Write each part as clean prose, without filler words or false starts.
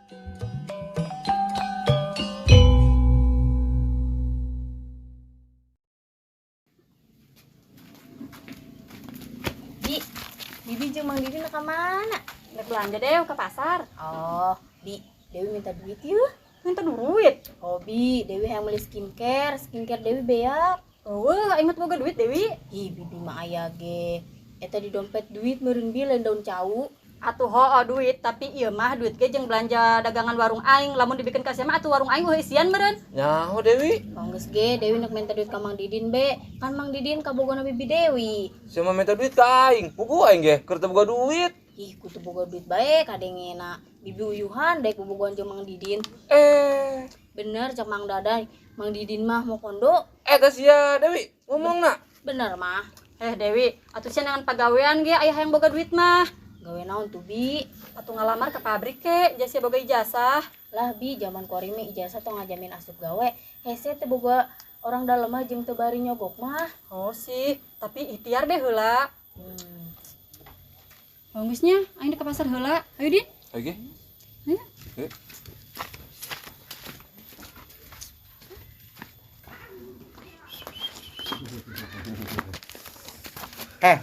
Bi, Bibi jeung Mang Didin ka mana? Rek belanja deh ke pasar. Oh, Bi, Dewi minta duit yuk. Minta duit. Oh, Bi, Dewi yang beli skincare, skincare Dewi beak. Eueuh, aing mah boga duit Dewi. Ih, Bibi mah aya ge. Eta di dompet duit meureun Bi lain daun cau. Atuh hooh duit, tapi ieu mah duit ge jeung belanja dagangan warung aing. Lamun dibikeun ka sia mah atuh warung aing eueuh isian meureun. Nyaho Dewi. Oh, geus ge, Dewi nek minta duit ka Mang Didin be. Kan Mang Didin kabogona Bibi Dewi. Sia mah minta duit ka aing. Puguh aing ge keur teu boga duit. Ih, kudu boga duit bae kadengena. Bibi uyuhan daek bobogohan jeung Mang Didin. Eh, Bener cak Mang Daday, Mang Didin mah mau kondo. Eta sia Dewi ngomongna. Bener mah. Eh Dewi, atuh sia neangan pagawean ge aya hayang boga duit mah. Gawe naon tuh Bi? Atuh ngalamar ke pabrik ke, jasa boga ijazah. Lah Bi, zaman kuari mah ijazah tong ngajamin asup gawe. Hese teh boga orang dalem mah jeung teu bari nyogok mah. Oh sih, tapi ikhtiar deh heula. Bagusnya, aing ke pasar heula. Ayo Din. Ayo ge. Ayo. Ayo.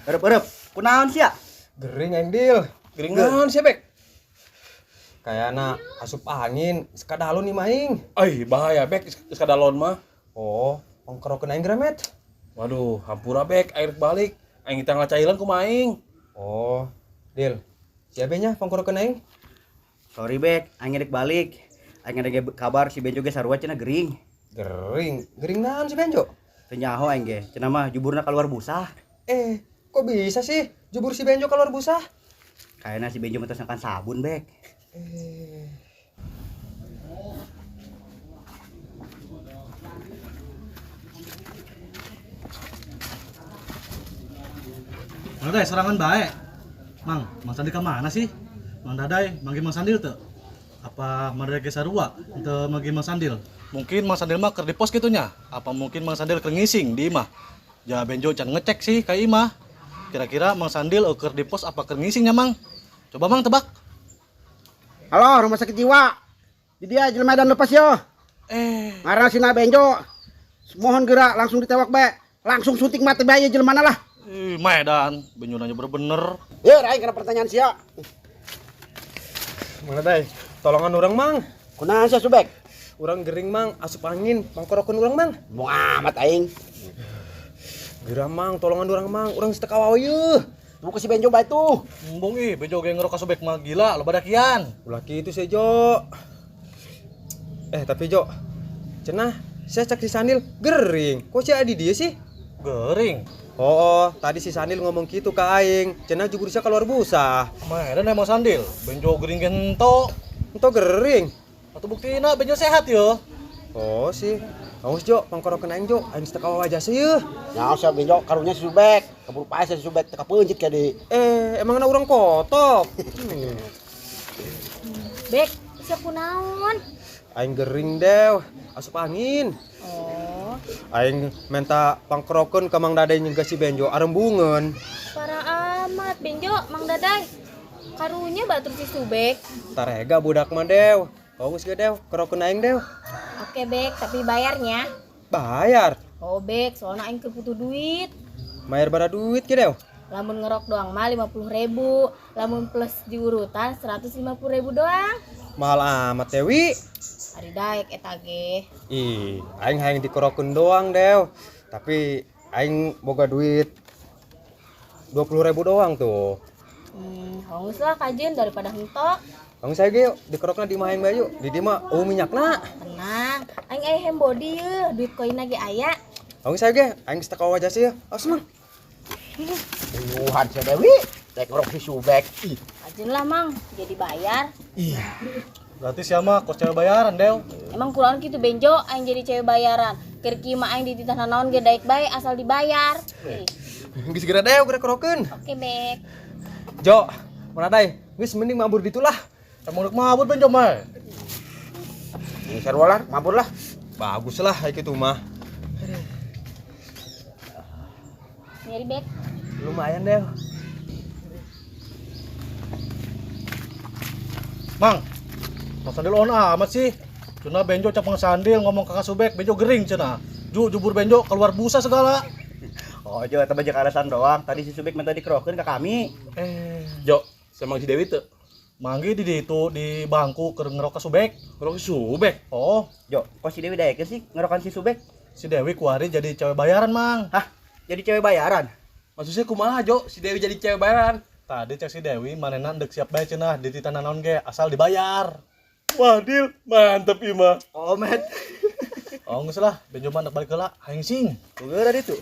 Erep-erep. Kunaon sia? Gering aing Dil. Gering naon sia Bek? Kayana asup angin sekadalon nih maing. Ai bahaya Bek sekadalon mah. Oh, ongkerokeun aing gremet. Waduh, hampura Bek, air balik. Aing kita ngacailan kumaha aing. Oh, Dil. Siapa nya pangkorokeun aing? Sorry Bek, aing rek balik. Aing rek kabar si Benjo ge sarua cenah gering. Gering, gering naon si Benjo? Teu nyaho aing ge, cenah mah juburna keluar busah. Kok bisa sih jubur si Benjo keluar busah? Kayaknya si Benjo mah tos makan sabun, Bek. Mang Daday, serangan baik. Mang, Mang Sandi kemana sih? Mang Daday, manggil Mang Sandil tuh. Apa Mang Daday ge sarua teu manggil Mang Sandil? Mungkin Mang Sandil mah keur di pos kitu nya. Apa mungkin Mang Sandil keur ngising di imah? Ja Benjo can ngecek sih ka imah. Kira-kira Mang Sandil keur di pos apa keur ngising nya Mang? Coba Mang tebak. Halo, rumah sakit jiwa. Di dia jelema edan lepas yo. Ngaran sina Benjo. Mohon gerak langsung ditewak bae. Langsung suntik mati bae jelema lah. Ih, Medan, Benjo nanya bener-bener. Ye, aing kena pertanyaan sia. Mana Day? Tolongan urang Mang. Kunaon sia Subek? Urang gering Mang, asup angin, pangkorokeun urang Mang. Mau amat aing. Geura Mang, tolongan urang Mang, urang geus teu kawawa yeuh. Tunggu si Benjo bae tuh. Embung ih, Benjo ge ngerok ka Subek mah gila, loba dakian. Ulah kitu sih Jo. Tapi Jo, cenah saya cek si Sandil gering. Kok si Adi dia sih? Gering. Oh, tadi si Sandil ngomong gitu ke aing. Cenah jubur sia keluar busah. Medan emang Sandil, Benjo gering ge ento. Ento gering. Atuh buktina Benjo sehat yo. Oh sih. Awas Jo, pangkorokeun aing Jo, aing teu kawawa jasa yeuh. Nyaho sia Benjo karunya si Subek. Keburu paes si Subek teu kapeuncit ka di. Emangna urang kotok. Bek, sia kunaon? Aing gering dew, asup angin. Oh. Aing minta pangkorokeun ka Mang Daday jeung si Benjo arembungeun. Parah amat Benjo, Mang Daday. Karunya batur si Subek. Tarega budak mah dew. Kau geus ge dew, kerokeun aing dew. Oke Bek, tapi bayarnya. Bayar? Oh Bek, soalnya aing keur butuh duit. Bayar bara duit ke dew? Lamun ngerok doang mah 50.000, lamun plus diurutan 150.000 doang. Mahal amat Dewi. Ari daek eta ge. Ih, aing hayang dikerokeun doang dew. Tapi aing boga duit 20.000 doang tuh. Hongus lah kajen daripada hentok. Hongus saya ge yuk, dikerokna di imah aing bae yuk. Di dieu mah eueuh minyakna. Tenang, aing aya hem body yeuh, duit koin ge aya. Hongus saya ge, aing geus teu kawa jasa yeuh. Awas Mang. Uyuhan sia Dewi, rek ngerok si Subek. Ih. Kajen lah Mang, jadi bayar. Ih. Berarti sia mah kos cewek bayaran, Dew. Emang kurang gitu Benjo, aing jadi cewek bayaran. Keur kieu mah aing dititah nanaon ge daek bae asal dibayar. Ih. Geus geura Dew, geura kerokeun. Oke, Bek. Jo, mana Day? Geus mending mabur ditulah. Emang rek mabur Benjo mah. Ini sarua lah, mabur lah. Bagus lah kayak gitu mah. Nyari Bek. Lumayan Dew. Mang. Mang Sandil on amat sih. Cenah Benjo cak Mang Sandil ngomong ke Kasubek, Benjo gering cenah. Ju jubur Benjo keluar busa segala. Oh, Jo, eta mah jeung alasan doang. Tadi si Subek minta dikerokeun ke kami. Jo, sama si Dewi tuh. Manggi di ditu di bangku keur ngerok ka Subek. Ngerok si Subek. Oh, Jo, kok si Dewi daekeun sih ngerokan si Subek? Si Dewi kuari jadi cewek bayaran, Mang. Hah? Jadi cewek bayaran? Maksudnya kumaha, Jo? Si Dewi jadi cewek bayaran? Tadi cek si Dewi manehna ndek siap bae cenah di titah naon ge asal dibayar. Wah, Dil, mantep ieu mah. Oh, met. Oh, geus lah, Benjo mah ndek balik heula, hayang sing. Geura ditu.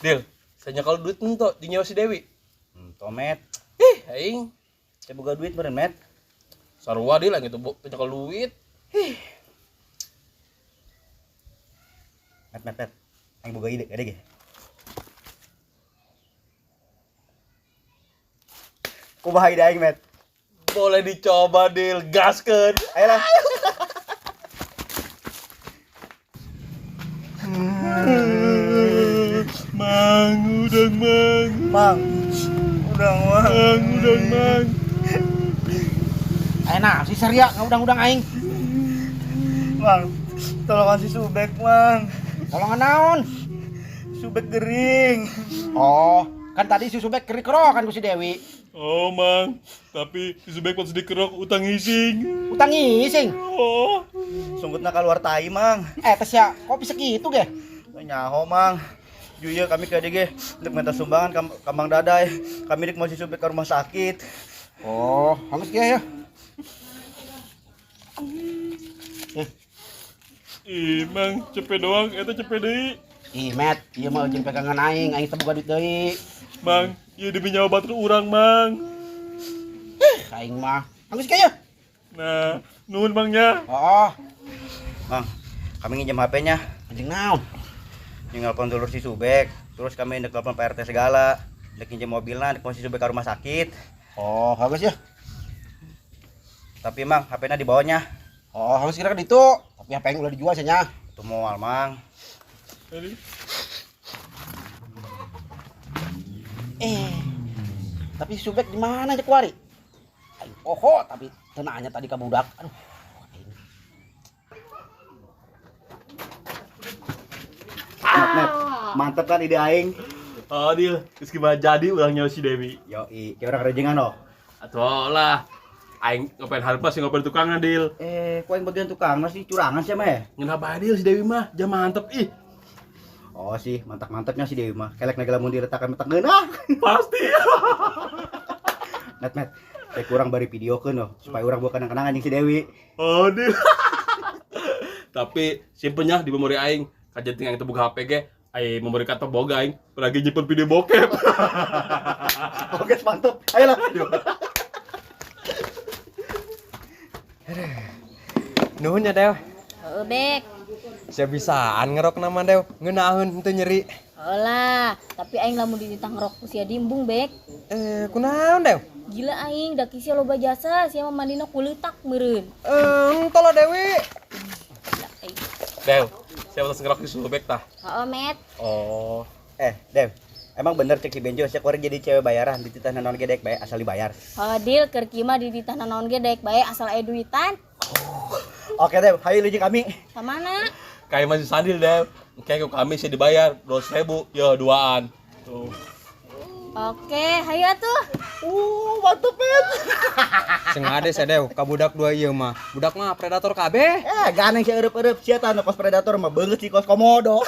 Dil, saya nyekal duit ento di nyawa si Dewi. Tomet. Ih, aing. Saya boga duit meureun, Met. Sarua Dil aing itu nyekel duit. Ih. Met, met, met. Aing boga ide, gede ge. Kumaha ide aing, Met? Boleh dicoba, Dil. Gaskeun. Ayolah. Mang, udang, Mang. Mang. Udang, Mang. Mang, udang, Mang. Ayo nah, si Surya ngudang-udang aing. Mang, tolongan si Subek, Mang. Tolongan naon? Subek gering. Oh, kan tadi si Subek kerok kan ku si Dewi. Oh, Mang, tapi si Subek pas dikerok utang ngising. Utang ngising? Oh. Sunggutna keluar tai, Mang. Tes ya, kok bisa gitu ge? Nyaho, Mang. Juya kami ke DG untuk minta sumbangan ka Mang Dadai. Kami dik mau si Subek ke rumah sakit. Oh, hangus ge ya. Ih, Mang, cepet doang, eta cepet deui. Ih, Met, ieu mah jeung pegangan aing, aing teh boga duit deui. Mang, ieu demi nyawa batur urang, Mang. Aing mah. Hangus ge ya. Nah, nuhun Mang nya. Oh. Mang, kami nginjem HP-nya. Anjing naon? Yang nelpon dulur si Subek, terus kami ndek telepon Pak RT segala, ndek nginjem mobilna, ndek mau si Subek ke rumah sakit. Oh, hangus ya. Tapi Mang, HP-nya dibawanya. Oh, hangus kira itu. Tapi HP yang udah dijual nya. Itu moal, Mang. Tapi si Subek di mana aja kuari? Aing poho, tapi teu nanya tadi ka budak. Aduh. Met, mantep kan ide aing. Oh, Dil, geus kumaha jadi urang nyawa si Dewi. Yoi, kayak orang rejengan loh. Atuh lah. Aing ngopen harpa sih ngopen tukangan, Dil. Kok aing bagian tukang sih curangan sih mah ya? Ngeunah bae Dil si Dewi mah, jam mantep ih. Oh sih, mantap-mantapnya si Dewi mah. Kelek naga lamun diretakan metak ngeunah. Pasti. Met, met. Saya kurang bari videokeun loh, supaya urang bukan kenang-kenangan jeung si Dewi. Oh, Dil. Tapi simpennya di memori aing. Kajeting aing teu boga HP ge, aing memori kata boga aing, lagi nyimpen video bokep. Oke, mantep. Ayolah. Nuhun ya, Dew. Heeh, Bek. Sia bisaan ngerok nama, Dew. Ngeunaheun henteu nyeri. Heula, tapi aing lamun dititah ngerok ku sia diembung, Bek. Kunaon, Dew? Gila aing, da sia loba jasa, sia mah mandina kuleutak meureun. Entah lah Dewi. Gila aing. Dew, siapa terus ngerok si Subek tah? Heeh, Met. Oh. Dew, emang bener cek si Benjo sia kuari jadi cewek bayaran dititah naon ge daek bae asal dibayar. Heuh, Dil, keur kieu mah dititah naon ge daek bae asal aya duitan. Oh. Oke, Dew, hayu lu jeung kami. Ka mana? Kayak masih Sandil, Dew. Kayak kami sih dibayar 200.000, ya duaan. Tuh. Oke, hayu atuh. Mantep, Met. Sengaja sih, Dew, ka budak dua ieu mah. Budak mah predator kabeh. Ganeng si eueup-eueup sia tah kos predator mah beungeut si kos komodo.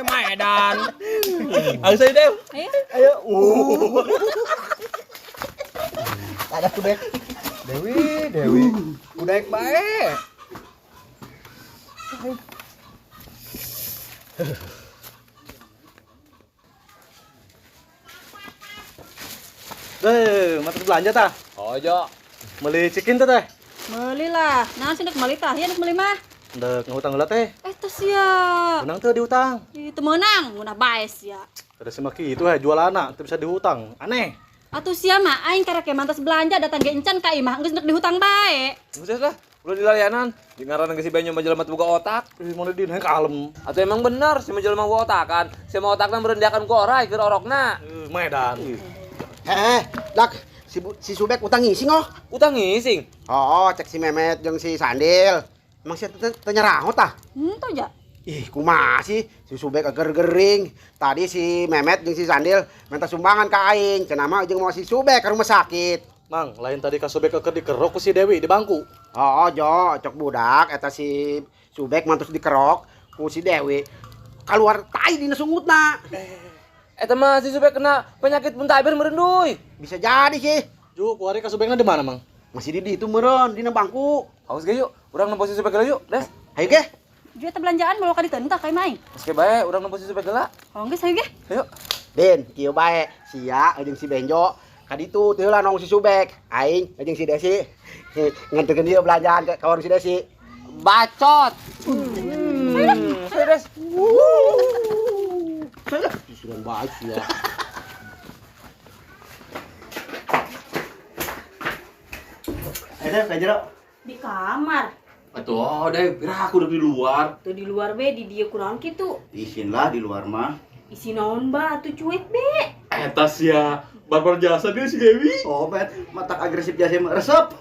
Maedan. Ayo saya, Dew. Ayo. Ayo. Ada Subek. Dewi, Dewi. Udah ek bae. Mata belanja tah. Oh, Jo. Meuli chicken teh teh. Meuli lah. Naon sih ndek meuli tah? Ieu ndek meuli mah. Ndek ngahutang heula teh. Tos sia. Menang teu diutang. Ih, teu meunang, ngeunah bae sia. Ada si maki itu jualana teu bisa dihutang. Aneh. Atuh sia mah aing karek mantas belanja datang ge encan ka imah geus ndek dihutang bae. Geus lah, ulah dilayanan. Di ngaran geus si Benyo mah jelema teu boga otak. Ih, mun di kalem. Atuh emang bener si mah jelema boga otakan. Si mah otakna merendakan ku orai keur orokna. Medan. Dak, Si Subek utang ngising oh. Utang ngising? Oh, cek si Memet jeung si Sandil. Emang sia teu nyaraho tah? Henteu ja. Ih, kumaha sih si Subek ager gering. Tadi si Memet jeung si Sandil minta sumbangan ka aing. Cenah mah jeung mau si Subek ke rumah sakit. Mang, lain tadi ka Subek keur dikerok ku si Dewi di bangku. Oh, Jo, cok budak eta si Subek mantus dikerok ku si Dewi. Keluar tai dina sungutna. Eta mah si Subek kena penyakit muntaber meureun duy. Bisa jadi sih. Ju, kuari ka Subekna di mana, Mang? Masih di ditu meureun, dina bangku. Haus ge yuk, urang nempo si Subek heula yuk, Des. Hayu ge. Ju eta belanjaan bawa ka ditu entah ka imah aing. Geus ge bae, urang nempo si Subek heula. Oh, geus hayu ge. Hayu. Den, kieu bae, sia jeung si Benjo ka ditu teu heula nong si Subek. Aing jeung si Desi nganterkeun dia belanjaan ka warung si Desi. Bacot. Hayu Des. Sudah baik ya. Ada ka jero? Di kamar. Atuh, oh, deh, kira aku udah di luar. Tuh di luar be, di dia kurang kitu. Isin lah di luar mah. Isi naon ba atuh cuek be. Eta sia, barbar jasa dia si Dewi. Oh, bet, matak agresif jasa mah resep.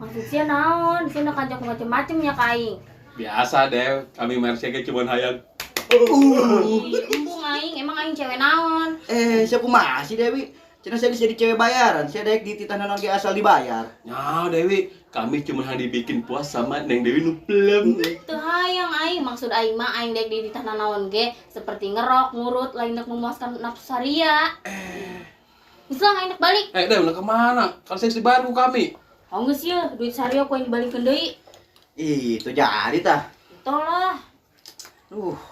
Maksud sia naon? Sia nak kanjak macem-macem nya ka aing. Biasa deh, kami Mercy ge cuman hayang. Embung aing, emang aing cewek naon? Siapa kumaha sih Dewi? Cenah saya jadi cewek bayaran, saya daek di titah naon ge asal dibayar. Nah, Dewi, kami cuma hayang dibikin puas sama Neng Dewi nu pelem. Teu hayang aing, maksud aing mah aing daek di titah naon ge seperti ngerok, ngurut, lain dek memuaskan nafsu saria. Geus lah aing dek balik. Dewi, ulah kemana? Kan saya dibayar ku kami. Oh geus ye, duit saria ku aing dibalikeun deui. Ih, itu jadi tah. Tol lah.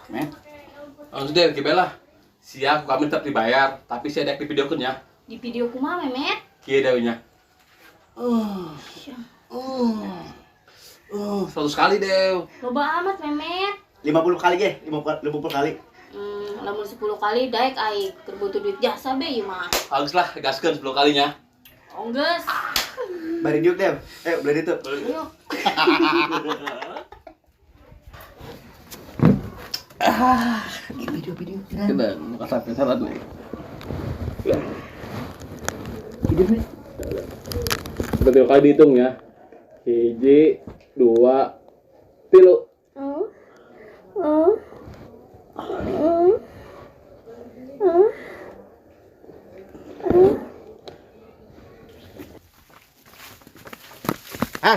Men. Langsung deh, Kibela. Siap, kami tetap dibayar, tapi saya ada di videokan ya. Di video kumaha, Memet? Kieu dewenya. 100 kali, Dew. Loba amat, Memet. 50 kali ge, 50 kali. Lamun 10 kali daek aing keur butuh duit jasa be ieu mah. Bagus lah, gaskeun 10 kalinya. Oh, geus. Bari diuk, Dew. Beli itu. Ayo. Video-video. Kita muka sampai salat nih. Video nih. Betul kali dihitung ya. 1, 2, 3.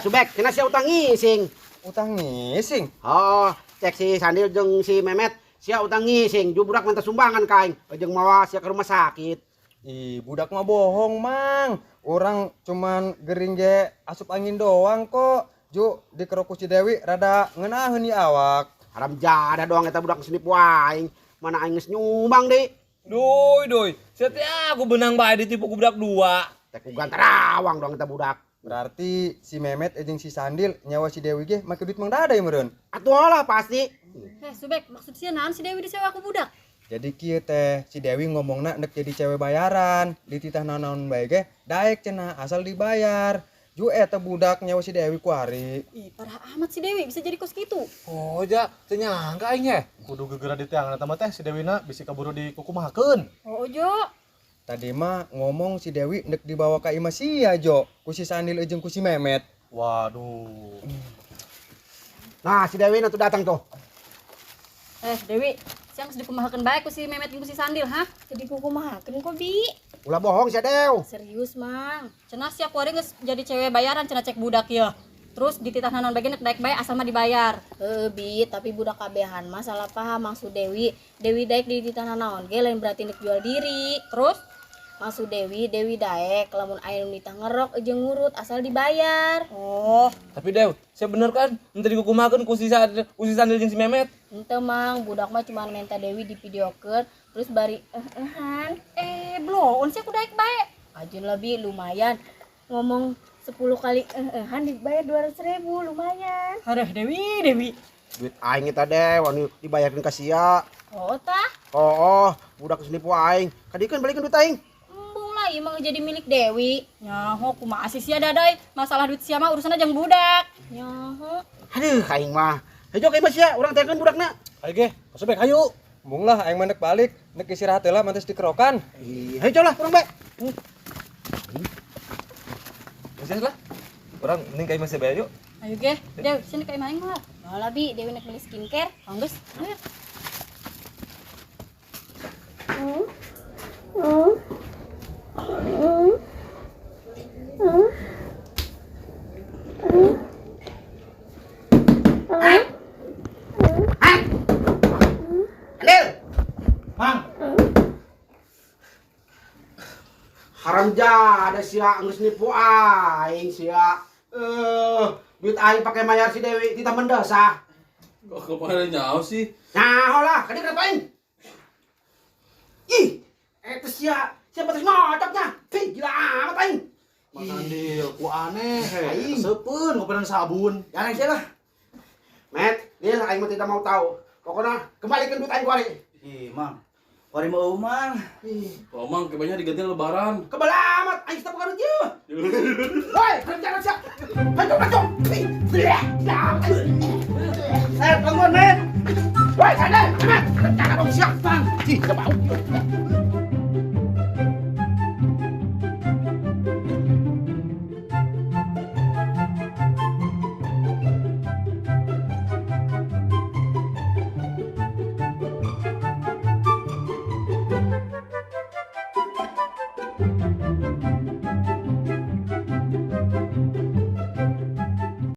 Subek, kena sia utang ngising. Utang ngising? Oh, cek si Sandil jeung si Memet, sia utang ngising, ju budak minta sumbangan ka aing, jeung mawa sia ke rumah sakit. Ih, budak mah bohong, Mang. Orang cuman gering ge asup angin doang kok. Ju dikerok ku si Dewi rada ngeunaheun ieu awak. Haram jadah doang eta budak geus nipu aing. Mana aing geus nyumbang deui. Duy, duy. Setiap aku benang bae ditipu ku budak dua. Teh ku gantarawang doang eta budak. Berarti si Memet jeung si Sandil nyawa si Dewi ge make duit Mang Dadai meureun. Atuh lah pasti. Subek, maksud sia naon si Dewi disewa ku budak? Jadi kieu teh, si Dewi ngomongna ndek jadi cewek bayaran, dititah naon-naon bae ge daek cenah asal dibayar. Ju eta budak nyawa si Dewi kuari. Ih, parah amat si Dewi bisa jadi kos kitu. Oh, ja, teu nyangka aing ye. Kudu geugeuran di teangan eta mah teh si Dewina bisi kaburu dikukumahakeun. Oh, Jo. Tadi mah ngomong si Dewi ndek dibawa ka imah sia, Jo. Ku si Sandil jeung ku si Memet. Waduh. Nah, si Dewi tuh datang tuh. Dewi, sia geus dikumahakeun bae ku si Memet jeung ku si Sandil, hah? Teu dikukumahakeun kok, Bi. Ulah bohong sia, Dew. Serius, Mang. Cenah sia kuari geus jadi cewek bayaran cenah cek budak ieu. Terus dititah naon bae nek daek bae asal mah dibayar. Heuh, Bi, tapi budak kabehan mah salah paham maksud Dewi. Dewi daek dititah naon ge lain berarti nek jual diri. Terus maksud Dewi, Dewi daek lamun aya nu nitah ngerok jeung ngurut asal dibayar. Oh, tapi Dew, saya bener kan henteu dikukumahakeun ku si Sandil jeung si Memet. Henteu, Mang, budak mah cuma minta Dewi divideokeun terus bari eh-ehan. Bloon sih aku daek bae. Ajun lebih lumayan ngomong 10 kali eh-ehan dibayar 200.000 lumayan. Aduh, Dewi, Dewi. Duit aing eta Dew, anu dibayarkeun ka sia. Oh, tah. Oh, budak geus nipu aing. Kadikeun balikeun duit aing. Embung lah ieu mah jadi milik Dewi. Nyaho kumaha sih sia Dadai? Masalah duit sia mah urusanna jeung budak. Nyaho. Aduh, aing mah. Hayo ka imah sia, urang tekeun budakna. Hayu ge, Ka Subek hayu. Embung lah aing mah nek balik, nek istirahat heula mantes dikerokan. Ih, hayu lah urang bae. Geus lah. Urang mending ka imah si Bea yuk. Ayo ge, Dew, sini ka imah aing lah. Bawa bi, Dewi nek beli skincare. Oh, geus. Ayo. Andil. Mang, Haram jada sia geus nipu aing sia. Duit aing pake mayar si Dewi titah mendesah. Kok kemarin nyaho sih? Nyaho lah, kadi kenapa aing? Ih, eta sia, sia batas ngocoknya. Ih, gila amat aing. Mang Sandil, ku aneh he. Aing. Seupeun ngopenan sabun. Jangan sia lah. Met, Dil, aing mah tidak mau tahu. Pokoknya kembalikan duit aing kuari. Ih, Mang. Kuari mau eueuh, Mang. Ih, Oh, Mang, kayaknya diganti lebaran. kebal amat aing teu boga duit ieu. Woi, kerja sia. Hancur, hancur. Ih, gila amat aing. Eh, bangun, men. Woi, sadar, Met. Kerja dong sia, Bang. Ih, bau.